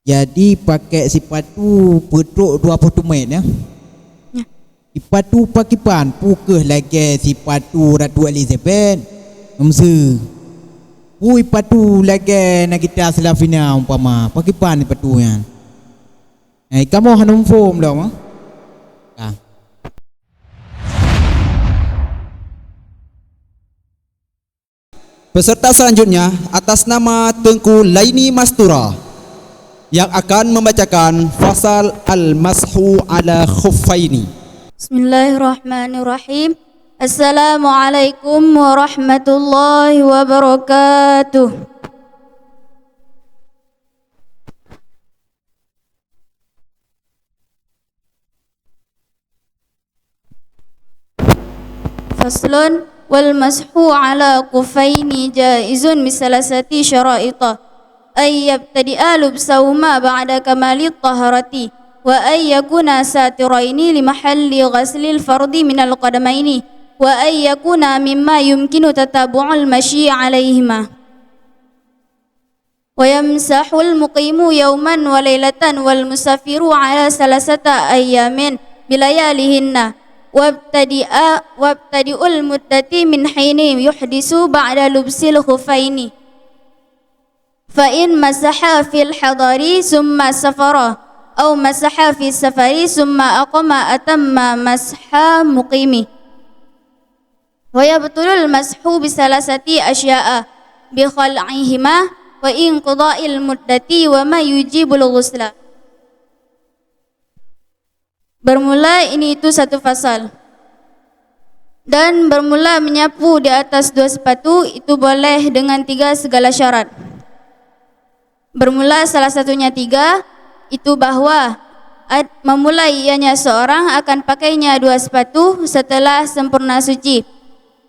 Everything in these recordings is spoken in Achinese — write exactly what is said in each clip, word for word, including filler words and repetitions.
Jadi pakai sipatu peutrok dua ploh teumèt, ya. Ya. Sipatu pakiban, peu kheueh lagèe sipatu Ratu Elizabeth. Meuseu. Peu sipatu lagèe Nagita Slavina umpama, pakiban sipatu nyan. Eh, kamoe hana muphom lom, ah. Ka. Peserta selanjutnya atas nama Teungku Laini Mastura yang akan membacakan fasal al-mashu ala khuffaini. Bismillahirrahmanirrahim. Assalamualaikum warahmatullahi wabarakatuh. Faslun, wal mashu ala khuffaini jaizun bi salasati syaraita. Ay yabtadi'a lubsahuma ba'da kamali taharati, wa ay yakuna satiraini li mahalli ghaslil fardi minal qadamaini, wa ay yakuna mimma yumkinu tatabu'ul masyi alaihima. Wa yamsahul muqimu yauman wa lailatan wal musafiru ala salasata ayyamin bilayalihinna, wabtadi'a, wabtadi'ul muddati min hini yuhdisu ba'da lubsil khuffaini. Fa in masaha fil hadari summa safara, au masaha fis safari summa aqama atamma masha muqimi. Wa yabtulul mashu bi salasati asya'a, bi khal'ihima, wa inqidha'il muddati, wa ma yujibul ghusla. Bermula ini itu satu fasal. Dan bermula menyapu di atas dua sepatu itu boleh dengan tiga segala syarat. Bermula salah satunya tiga, itu bahwa ad-, memulai ianya seorang akan pakainya dua sepatu setelah sempurna suci.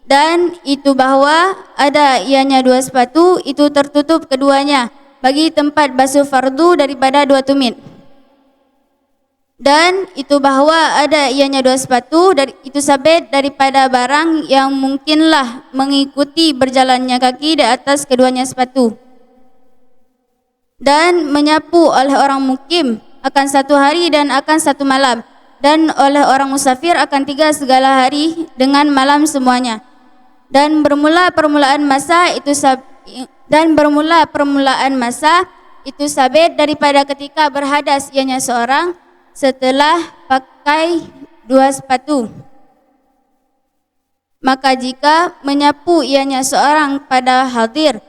Dan itu bahwa ada ianya dua sepatu itu tertutup keduanya bagi tempat basuh fardu daripada dua tumit. Dan itu bahwa ada ianya dua sepatu dari, itu sabit daripada barang yang mungkinlah mengikuti berjalannya kaki di atas keduanya sepatu. Dan menyapu oleh orang mukim akan satu hari dan akan satu malam, dan oleh orang musafir akan tiga segala hari dengan malam semuanya. Dan bermula permulaan masa itu sab-, dan bermula permulaan masa itu sabit daripada ketika berhadas ianya seorang setelah pakai dua sepatu. Maka jika menyapu ianya seorang pada hadir,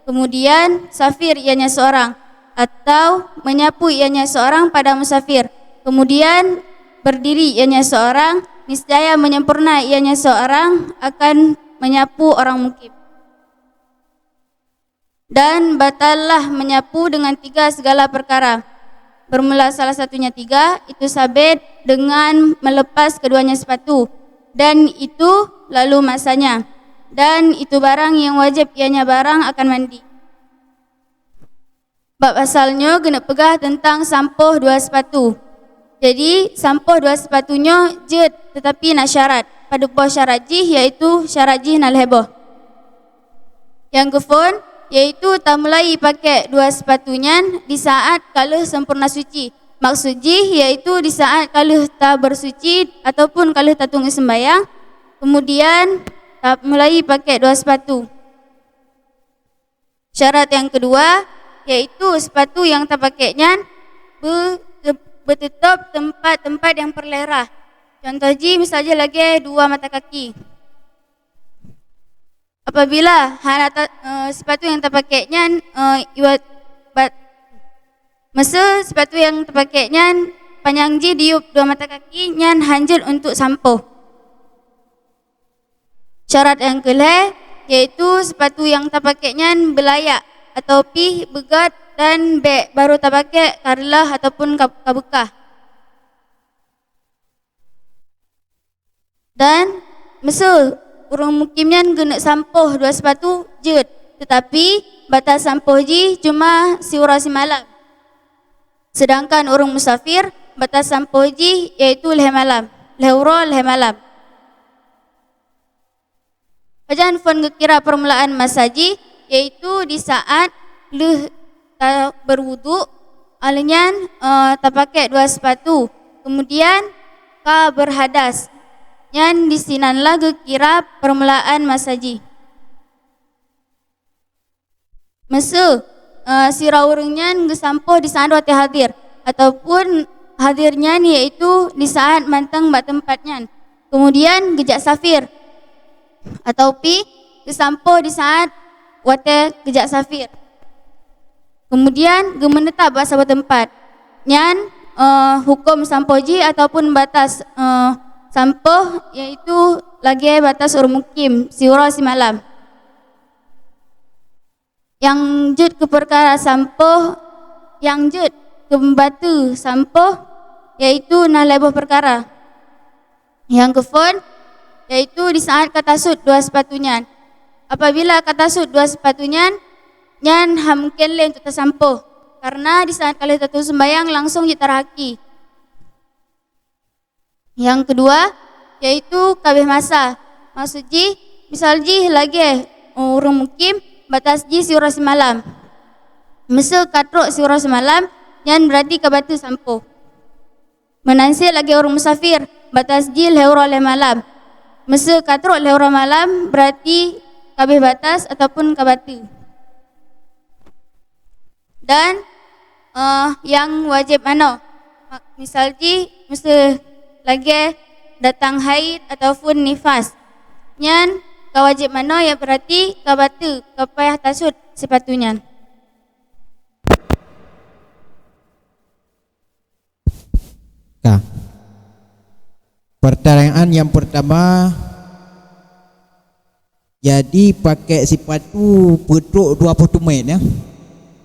kemudian safir ianya seorang, atau menyapu ianya seorang pada musafir, kemudian berdiri ianya seorang, niscaya menyempurna ianya seorang akan menyapu orang mukim. Dan batallah menyapu dengan tiga segala perkara. Bermula salah satunya tiga, itu sabit dengan melepas keduanya sepatu, dan itu lalu masanya, dan itu barang yang wajib ianya barang akan mandi. Bak pasal nyoe keuneuk peugah teuntang sampoh dua sepatu. Jadi, sampoh dua sepatu nyoe jeuet, teutapi na syarat. Padub boh syarat jih, yaitu syarat jih na lhèe boh. Nyang keuphôn, yaitu tamulai pakék dua sepatu nyan di saát ka lheueh sempurna suci. Maksud jih, yaitu di saát ka lheueh tabersuci ataupun ka lheueh tatueng seumbahyang, kemudian tamulai pakék dua sepatu. Syarat nyang keudua, yaitu sepatu nyang tapakék nyan be-, beuteutôb teumpat-teumpat nyang peureulèe rhah. Cuntoh jih, misal jih lagèe dua mata kaki. Apabila hana ta-, eh, sepatu nyang tapakék nyan, eh, iwat-, bat-, meuseu sepatu nyang tapakék nyan panyang jih diyueb dua mata kaki, nyan hanjeuet untuk sampoh. Syarat nyang keulhèe, yaitu sepatu nyang tapakék nyan beulayak, atawa pih beugöt dan bèk barô tapakék ka reuloh ataupun ka, ka beukah. Dan meuseu ureueng mukim nyan geuneuk sampoh dua sepatu jeuet, teutapi batas sampoh jih cuma siuroe simalam. Seudangkan ureueng musafir, batas sampoh jih yaitu lhèe malam, lhèe uroe lhèe malam. Pajan phôn geukira peurmulaan masa jih, yaitu di saát lheueh taberwudhu, Aleuh nyan, eh, tapakèk dua sipatu, keumudian ka beurhadas. Nyan disinanlah geukira peurmulaan masa jih. Meuseu, eh, sidroe ureuëng nyan geusampôh disaát watée hadir, ataupun hadir nyan yaitu disaát mantong bak teumpat nyan, keumudian geujak safir, atau pi geusampôh disaát watée geujak safir, keumudian geumeunetap bak saboh teumpat. Nyan, eh, huköm sampôh jih ataupun batas, eh, sampôh, yaitu lagée batas ureuëng mukim siuroe simalam. Nyang jeuet keu peukara sampôh, nyang jeuet keu bateue sampôh, yaitu na lhée boh peukara. Nyang keuphôn, yaitu disaát ka tasut dua sipatu nyan. Apabila ka tasut dua sipatu nyan, nyan hana mungken lé untuk tasampôh, kareuna disaát ka lheueh tatueng seumbahyang langsong jeuet tarhaki. Nyang keudua, yaitu ka abéh masa. Maksud jih, misal jih lagée ureuëng mukim, batas jih siuroe simalam. Meuseu ka trok siuroe simalam, nyan beurati ka bateue sampôh. Meunan cit lagée ureuëng musafir, batas jih lhée uroe lhée malam. Meuseu ka trok lhée uroe malam, beurati ka abéh batas ataupun ka bateue. Dan, eh, nyang wajéb manoe. Ma-, misal jih, meuseu lagée datang haid ataupun nifas. Nyan ka wajéb manoe, nyang beurati ka bateue, ka payah tasut sipatu nyan. Ka. Pertanyaan yang pertama, jadi pakai sipatu peutrok dua puluh teumèt, ya?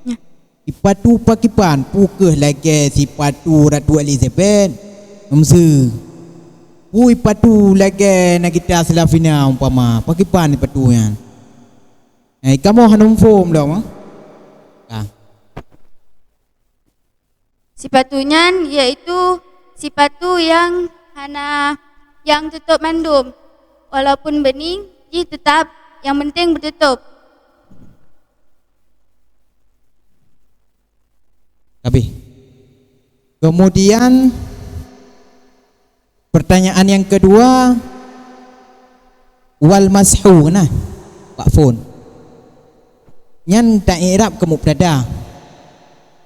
Ya. Sipatu pakiban, peu kheueh lagée sipatu Ratu Elizabeth, meuseu. Peu sipatu lagée Nagita Slavina umpama, pakiban sipatu nyan. Eh, kamoe hana muphom lom, ah? Ka. Sipatu nyan yaitu sipatu nyang hana, nyang tutôp mandum, walaupun beuning jih teutap, nyang penting beututôp. Habéh. Kemudian, pertanyaan yang kedua, wal mashu, nah, bak phon. Nyan ta-i'rab keu mubtada.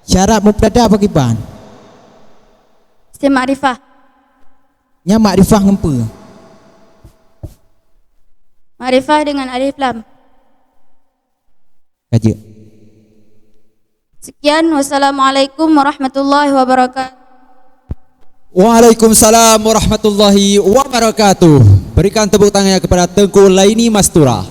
Syarat mubtada pakiban? Isim makrifah. Nyan makrifah ngon peue? Makrifah dengan alif lam. Ka jeuet. Sekian, wassalamualaikum warahmatullahi wabarakatuh. Waalaikumsalam warahmatullahi wabarakatuh. Berikan tepuk tangannya kepada Teungku Laini Mastura.